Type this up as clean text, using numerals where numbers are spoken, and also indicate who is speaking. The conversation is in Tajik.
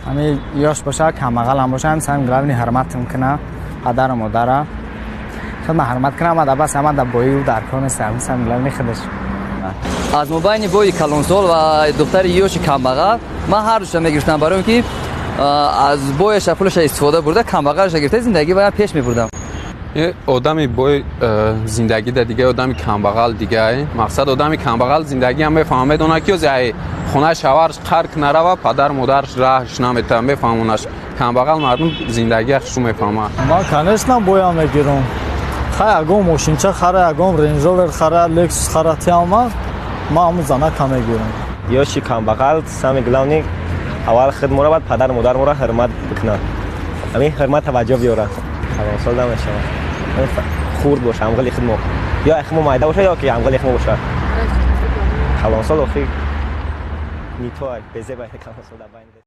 Speaker 1: Ҳами ёш боша, камбағалам боша, ҳам самый главный ҳурматам куна, падару модара. Худ ма ҳурмат кунам, ада бас ама да бои дар кор нест, ҳами самый главный худаш.
Speaker 2: Аз мобайни бои калонсол ва духтари ёши камбағал ман ҳар душа мегирифтам, барои он ки аз бояша пулаша истифода бурда, камбағалаша гирифта, зиндагӣ бояд пеш мебурдам.
Speaker 3: Одами бой зиндагӣ да дига, одами камбағал дига. Мақсад, одами камбағал зиндагиам мефаҳма, медонад, ки ози хонаи шаварш қарк нарава, падар модарш раҳш намета, мефаҳмонаш. Камбағал мардум зиндагия хушу мефаҳма.
Speaker 4: Ман, конечно, боям мегирам. Хай, ягон мошинча хара, ягон Рейндж Ровер хара, Лексус хара, тиама ман ҳамун занака мегирам.
Speaker 5: Ёши камбағал, самый главный, аввал худ мора, баъд падар модар мора ҳурмат бикунад, ҳамин ҳурмат таваҷҷӯҳ биёрад. Калонсол намешавад, хурд боша, ҳамғили худ мо ё ахмо майда боша, ё ки ҳамғили хумо боша. Калонсол охи не то, безеба калонсол дар байн.